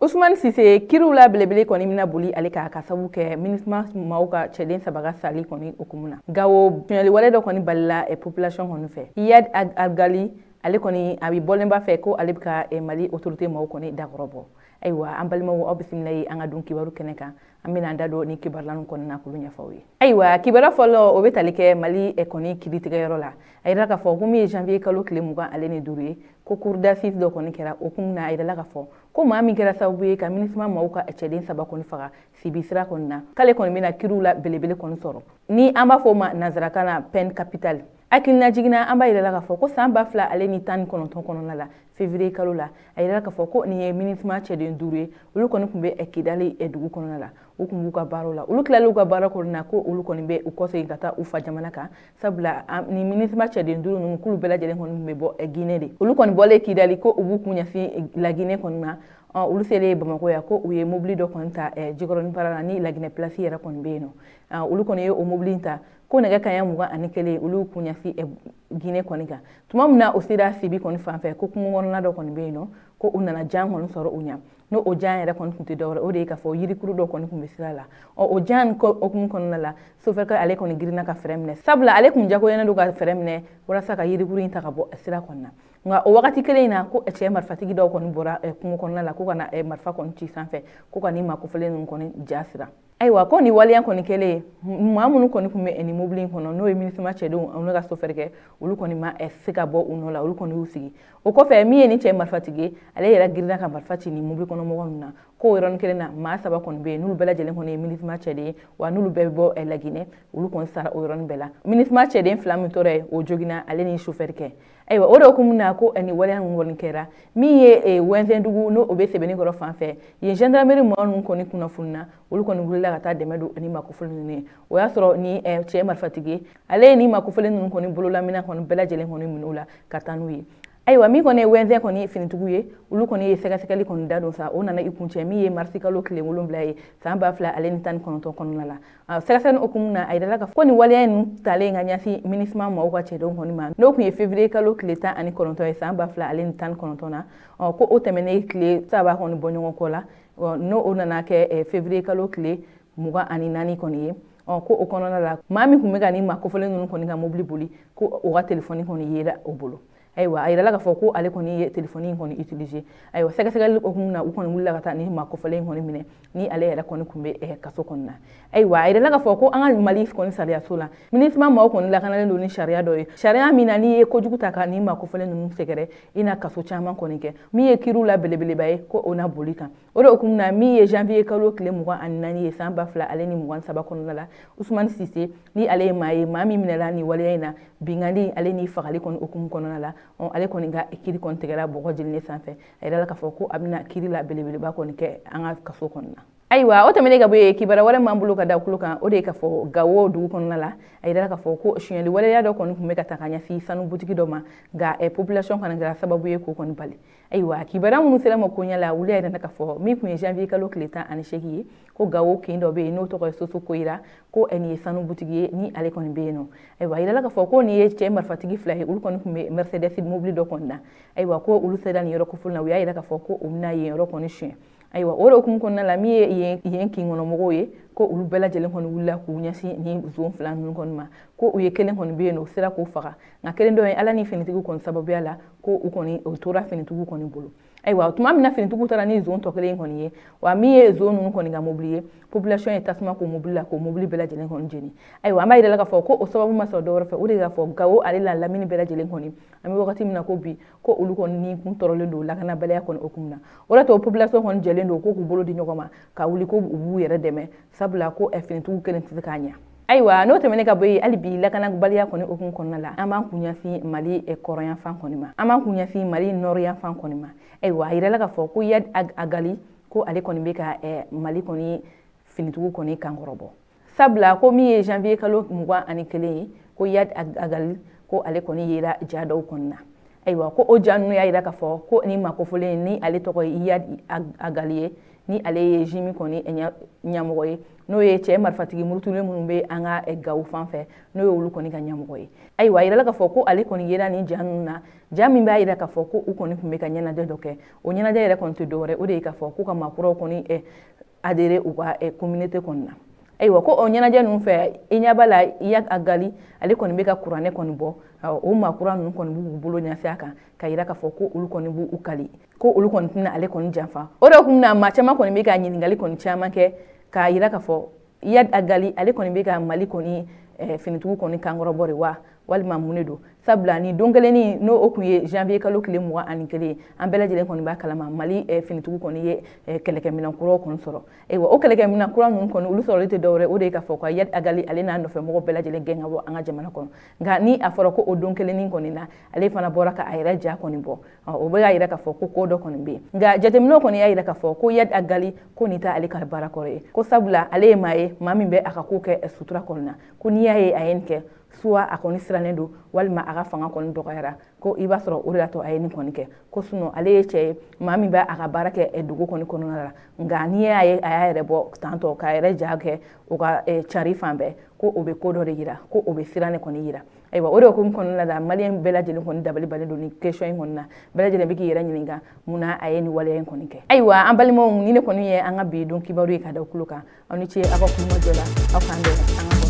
Ousmane Cissé kiriw la belebele kɔni bɛna boli ale kan ka sababu kɛ MINUSMA maaw ka cɛden saba ka sali kɔni hukumu na. Gawo suɲɛli wale dɔ kɔni balila population kɔni fɛ. Iyad Agali ale kɔni a bɛ bɔlen ba fɛ ko ale bɛ ka Mali autorité maaw kɔni dakɔrɔbɔ. Ayiwa an balimaw aw bisimila ye an ka dun kibaru kɛnɛ kan. An bɛna an da don ni kibaruya ninnu kɔni na k'olu ɲɛfɔ aw ye. Ayiwa kibaruya fɔlɔ o bɛ tali kɛ Mali kɔni kiiritigɛyɔrɔ la. A yirala k'a fɔ ko min ye janvier kalo tile 25 ye ko cour d'assises dɔ kɔni kɛra o kun na. A yirala k'a fɔ ko maa min kɛra sababu ye ka MINUSMA maaw ka cɛden saba kɔni faga Sibi sira kɔni na, k'ale kɔni bɛna kiriw la belebele kɔni sɔrɔ ni an b'a fɔ o ma nanzarakan na peine capitale. Hakilina jiginna an b'a yirala k'a fɔ ko san 2019 kɔnɔna la février kalo la, a yirala k'a fɔ ko nin ye MINUSMA cɛden 5 ye, olu kɔni tun bɛ Kidali dugu kɔnɔna la, u tun b'u ka baaraw la. Olu tilalen u ka baara kɔni na ko olu kɔni bɛ u kɔsegin ka taa u fa jamana kan, sabula ni MINUSMA cɛden 5 ninnu k'olu bɛɛ lajɛlen kɔni tun bɛ bɔ Guinée de. Olu kɔni bɔlen Kidali ko u b'u kun ɲɛsin La Guinée kɔni ma. Olu selen Bamakɔ yan ko u ye mobili dɔ kɔni ta Jikɔrɔni para la ni La Guinée place yɛrɛ kɔni bɛ yen nɔ. Olu kɔni ye o mobili in ta ko nɛgɛ kanɲɛ 21 olu kun ɲɛsin Guinée kɔni kan. Tuma min na o sera Sibi kɔni fan fɛ ko kungo kɔnɔna dɔ kɔni bɛ yen nɔ, ko u nana jan kɔni sɔrɔ u ɲɛ. N'o o jan yɛrɛ kɔni tun tɛ dɔwɛrɛ, o de ye k'a fɔ yirikuru dɔ kɔni tun bɛ sira la. O jan hukumu kɔnɔna la, sofɛrikɛ ale kɔni girinna ka fɛrɛ minɛ, sabula ale tun jagoyalen don ka fɛrɛ minɛ walasa ka yirikuru in ta ka bɔ sira kɔni na. Nka o wagati kelen in na ko cɛ marifatigi dɔw kɔni bɔra kungo kɔnɔna la ko ka na marifa kɔni ci sanfɛ ko ka nin maa kofɔlen ninnu kɔni ja sira. Ayiwa ko nin waleya kɔni kɛlen, maa minnu kɔni tun bɛ nin mobili in kɔnɔ n'o ye MINUSMA cɛdenw n'u ka sofɛrikɛ, olu kɔni ma se ka bɔ u nɔ la, olu kɔni y'u sigi. O kɔfɛ min ye nin cɛ marifatigi ye, ale yɛrɛ girinna ka marifa ci nin mobili kɔnɔ mɔgɔ ninnu na. Ko o yɔrɔnin kelen na maa 3 kɔni bɛ yen n'olu bɛɛ lajɛlen kɔni ye MINUSMA cɛden ye, wa n'olu bɛɛ bɛ bɔ La Guinée, olu kɔni sara o yɔrɔnin bɛɛ la. MINUSMA cɛden 2 min tora yen, o joginna ale ni sofɛrikɛ. Ayiwa o de hukumu na ko nin waleya ninnu kɔni kɛra. Min ye Wɛnzɛndugu n'o o bɛ Sɛbɛnnikɔrɔ fan fɛ, yen gendarmerie maa ninnu kɔni kunnafonina, olu kɔni wulila ka taa dɛmɛ don ni maa kofɔlen ninnu ye. O y'a sɔrɔ ni cɛ marifatigi ye, ale ye ni maa kofɔlen ninnu kɔni bololamina kɔni bɛɛ lajɛlen kɔni minɛ u la ka taa n'u ye. Ayiwa min kɔni ye Wɛnzɛn kɔni finitigiw ye, olu kɔni ye sɛgɛsɛgɛli kɔni da don sa, o nana i kuncɛ min ye marisi kalo tile 7 ye san 2019 kɔnɔna la. Sɛgɛsɛgɛli hukumu na, a yirala k'a fɔ ko nin waleya ninnu talen ka ɲɛsin MINUSMA maaw ka cɛdenw kɔni ma, n'o tun ye février kalo tile 19 ye san 2019 na, ko o tɛmɛnen tile 3 kɔni bɔ ɲɔgɔn kɔ la, n'o o nana kɛ février kalo tile 24 kɔni ye. Ko o kɔnɔna la maa min tun bɛ ka nin maa kofɔlen ninnu kɔni ka mobili boli, ko o ka telefɔni kɔni yera o bolo. Ayiwa a yirala k'a fɔ ko ale kɔni ye telefɔni in kɔni utiliser. Ayiwa sɛgɛsɛgɛli hukumu na, u kɔni wulila ka taa ni maa kofɔlen in kɔni minɛ ni ale yɛrɛ kɔni tun bɛ kaso kɔni na. Ayiwa a yirala k'a fɔ ko an ka Mali kɔni sariyaso la, MINUSMA maaw kɔni lakanalen don ni sariya dɔ ye, sariya min na n'i ye kojugu ta ka nin maa kofɔlen ninnu sɛgɛrɛ, i na kaso caman kɔni kɛ. Min ye kiriw la belebeleba ye, ko o na boli kan. O de hukumu na min ye janvier kalo tile 24 ye san 2023 kɔnɔna la, Ousmane Cissé ni ale ye maa ye, maa min minɛla nin waleya in na, binkanni ale ni fagali kɔni hukumu kɔnɔna la, ale kɔni ka kiri kɔni tigɛra bɔgɔ jeninen sanfɛ. A yirala k'a fɔ ko a bɛna kiri la belebeleba kɔni kɛ an ka kaso kɔni na. Ayiwa o tɛmɛnen ka bɔ yen, kibaruya wɛrɛ m'an bolo ka da kulo kan, o de ye k'a fɔ Gawo dugu kɔnɔna la, a yirala k'a fɔ ko suɲɛli waleya dɔ kɔni tun bɛ ka ta ka ɲɛsin sanu butigi dɔ ma, nka population kɔni kɛra sababu ye k'o kɔni bali. Ayiwa kibaruya minnu sera ma koɲɛ la, olu y'a yira k'a fɔ min tun ye janvier kalo tile 18 ye, ko Gawo kin dɔ bɛ yen n'o tɔgɔ ye Soso Koyira, ko nin ye sanu butigi ye ni ale kɔni bɛ yen nɔ. Ayiwa a yirala k'a fɔ ko nin ye cɛ marifatigi 2 ye, olu kɔni tun bɛ Mercedes mobili dɔ kɔni na. Ayiwa ko olu sera nin yɔrɔ kofɔlen na, u y'a yira k'a fɔ ko u bɛna yen yɔrɔ kɔni suɲɛ. Ayiwa o de hukumu kɔnɔna la, min ye yen kin kɔnɔ mɔgɔw ye, ko olu bɛɛ lajɛlen kɔni wulila k'u ɲɛsin nin zon 2 ninnu kɔni ma, ko u ye kelen kɔni bɛ yen nɔ, u sera k'o faga, nka kelen dɔ ye Ala ni finitigiw kɔni sababuya la, ko u kɔni o tora finitigiw kɔni bolo. Ayiwa tuma min na finitigiw taara ni zon tɔ kelen kɔni ye, wa min ye zon ninnu kɔni ka mobili ye, population ye tasuma k'o mobili la, k'o mobili bɛɛ lajɛlen kɔni jeni. Ayiwa an b'a yira k'a fɔ ko o sababu ma sɔrɔ dɔwɛrɛ fɛ, o de ye k'a fɔ Gawo ale la lamini bɛɛ lajɛlen kɔni, an bɛ wagati min na ko bi, ko olu kɔni ni kun tɔɔrɔlen don lakanabaliya kɔni hukumu na. O de to population kɔni jɛlen don ko k'u bolo di ɲɔgɔn ma ka wuli ko u b'u yɛrɛ dɛmɛ, sabula ko finitigiw kelen tɛ se k'a ɲɛ. Ayiwa n'o tɛmɛnen ka bɔ yen, hali bi lakanabaliya kɔni hukumu kɔnɔna la, an b'an kun ɲɛsin Mali kɔrɔnyanfan kɔni ma, an b'an kun ɲɛsin Mali nɔrɔyanfan kɔni ma. Ayiwa a yirala k'a fɔ ko Iyad Agali ko ale kɔni bɛ ka Mali kɔni finitigiw kɔni kankɔrɔbɔ, sabula ko min ye janvier kalo 21 ye, ko Iyad Agali ko ale kɔni yera ja dɔw kɔni na. Ayiwa ko o ja ninnu y'a yira k'a fɔ ko nin maa kofɔlen ni ale tɔgɔ ye Iyad Agali ye, Ni ale ye JNIM kɔni ɲɛmɔgɔ ye, n'o ye cɛ marifatigi murutulen minnu bɛ an ka Gawo fan fɛ, n'o ye olu kɔni ka ɲɛmɔgɔ ye. Ayiwa, a yirala k'a fɔ ko ale kɔni yera nin ja ninnu na, ja min b'a yira k'a fɔ ko u kɔni tun bɛ ka ɲɛnajɛ dɔ kɛ. O ɲɛnajɛ yɛrɛ kɔni tɛ dɔwɛrɛ, o de ye k'a fɔ ko ka maakuraw kɔni adhéré u ka communauté kɔni na. Ayiwa, ko o ɲɛnajɛ ninnu fɛ, i ɲɛ b'a la Iyad Ag Ghali ale kɔni bɛ ka kuranɛ kɔni bɔ. O maakura ninnu kɔni b'u bolo ɲɛsin a kan ka yira k'a fɔ ko olu kɔni b'u kali, ko olu kɔni tɛna ale kɔni janfa. O de kun na maa caman kɔni bɛ ka ɲininkali kɔni caman kɛ k'a yira k'a fɔ Iyad Ag Ghali ale kɔni bɛ ka Mali kɔni finitigiw kɔni kankɔrɔbɔ de wa, walima mun de don? Sabula ni don kelennin n'o o kun ye janvier kalo tile 21 ye, an bɛɛ lajɛlen kɔni b'a kalama Mali finitigiw kɔni ye kɛlɛkɛminɛn kuraw kɔni sɔrɔ. Ayiwa, o kɛlɛkɛminɛn kura ninnu kɔni olu sɔrɔli tɛ dɔwɛrɛ, o de ye k'a fɔ ka Iyad Ag Ghali ale n'a nɔfɛmɔgɔw bɛɛ lajɛlen gɛn ka bɔ an ka jamana kɔnɔ. Nka ni a fɔra ko o don kelennin kɔni na, ale fana bɔra ka a yɛrɛ ja kɔni bɔ, o bɛ y'a yira k'a fɔ ko ko dɔ kɔni bɛ yen. Nka jateminɛw kɔni y'a yira k'a fɔ ko Iyad Ag Ghali ko nin t'ale ka baara kɔrɔ ye, ko sabula ale ye maa ye, maa min bɛ a ka ko kɛ sutura kɔni na, ko n'i y'a ye a ye nin kɛ, soit a kɔni sirannen don, walima a ka fanga kɔni dɔgɔyara, ko i b'a sɔrɔ o de y'a to a ye nin kɔni kɛ. Ko sinon ale ye cɛ ye, maa min b'a a ka baara kɛ dugu kɔni kɔnɔna la. Nka n'i y'a ye a y'a yɛrɛ bɔ tantɔ k'a yɛrɛ ja kɛ o ka cari fan bɛɛ, ko o bɛ ko dɔ de yira, ko o bɛ siran de kɔni yira. Ayiwa, o de hukumu kɔnɔna la, maliyɛn bɛɛ lajɛlen kɔni dabali bannen don nin question in kɔni na. Bɛɛ lajɛlen bɛ k'i yɛrɛ ɲininka munna a ye nin waleya in kɔni kɛ. Ayiwa, an balimaw, ni ne kɔni ye an ka bi don kibaru ye ka da tulo kan. Aw ni ce aw ka kulomajɔ la, aw k'an bɛn an ka